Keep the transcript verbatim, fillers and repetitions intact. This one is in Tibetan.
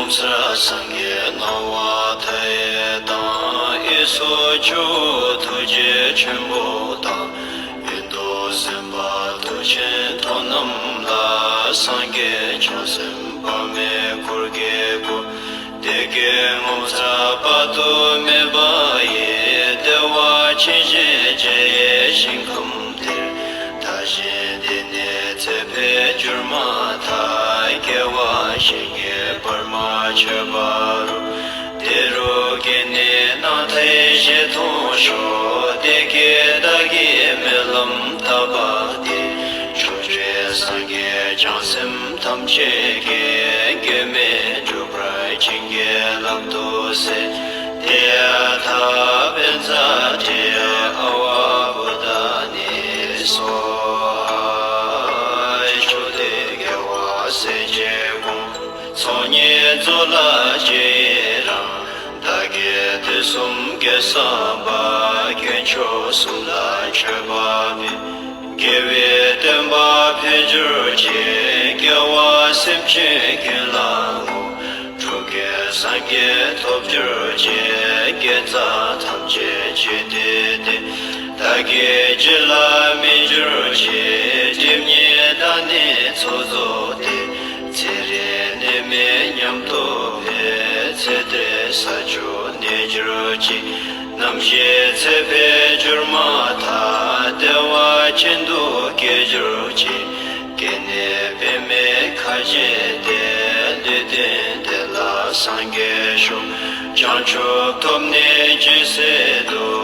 སར་སངས་རྒྱས་སྣང་བ་མཐའ་ཡས་དང་། གཡས་སུ་ཇོ་བོ་ཐུགས་རྗེ་ཆེན་པོ་དང་། གཡོན་དུ་སེམས་དཔའ་མཐུ་ཆེན་ཁྲོ་རྣམས་ལ། སངས་རྒྱས་བྱང་སེམས་དཔག་མེད་འཁོར་གྱིས་བསྐོར། བདེ་དགེ་ངོ་མཚར་དཔག་ཏུ་མེད་པ་ཡི། བདེ་བ་ཅན་ཞེས་བྱ་བའི་ཞིང་ཁམས་དེར། བདག་གཞན་འདི་ནས་ཚེ་འཕོས་གྱུར་མ་ཐག། སྐྱེ་བ་གཞན་གྱིས་བར་མ་ཆོད་པ་རུ། དེ་རུ་སྐྱེས་ནས་སྣང་མཐའི་ཞལ་མཐོང་ཤོག། དེ་སྐད་བདག་གིས་སྨོན་ལམ་བཏབ་པ་དེ། ཕྱོགས་བཅུའི་སངས་རྒྱས་བྱང་སེམས་ཐམས་ཅད་ཀྱིས། འགལ་མེད་འགྲུབ་པར་བྱིན་གྱིས་བརླབ་ཏུ་གསོལ། ཏདྱ་ཐཱ། བཛྲ་ཏྲཱིཿ་ཨ་ཝ་བོ་དྷ་ནི་སྭཱ་ཧཱ། ཕྱོགས་དུས་རྒྱལ་བ་སྲས་བཅས་དགོངས། ཚོགས་གཉིས་རྫོགས་ལ་སྤྱན་རས་རང་། བདག་གིས་དུས་གསུམ་དགེ་བསགས་པ། དཀོན་མཆོག་གསུམ་ལ་མཆོད་པ་འབུལ། དགེ་བའི་བསྟན་པ་འཕེལ་གྱུར་ཅིག། སྐྱེ་བ་སེམས་ཅན་ཀུན་ལ་བསྔོ། འགྲོ་ཀུན་སངས་རྒྱས་ཐོབ་གྱུར་ཅིག། དགེ་རྩ་ཐམས་ཅད་ཇི་ལྟར་བདེ། བདག་གི་རྒྱུད་ལ་སྨིན་གྱུར་ཅིག། སྒྲིབ་གཉིས་དག་ནས་ཚོགས་རྫོགས་ཏེ། ཚེ་རིང་ནད་མེད་ཉམས་རྟོགས་འཕེལ། ཚེ་འདིར་ས་བཅུ་གནས་གྱུར་ཅིག། ནམ་ཞིག་ཚེ་འཕོས་གྱུར་མ་ཐག། བདེ་བ་ཅན་དུ་སྐྱེ་གྱུར་ཅིག། སྐྱེས་ནས་པདྨའི་ཁ་བྱེ་སྟེ། ལུས་རྟེན་དེ་ལ་སངས་རྒྱས་ཤོག། བྱང་ཆུབ་ཐོབ་ནས་ཇི་སྲིད་དུ།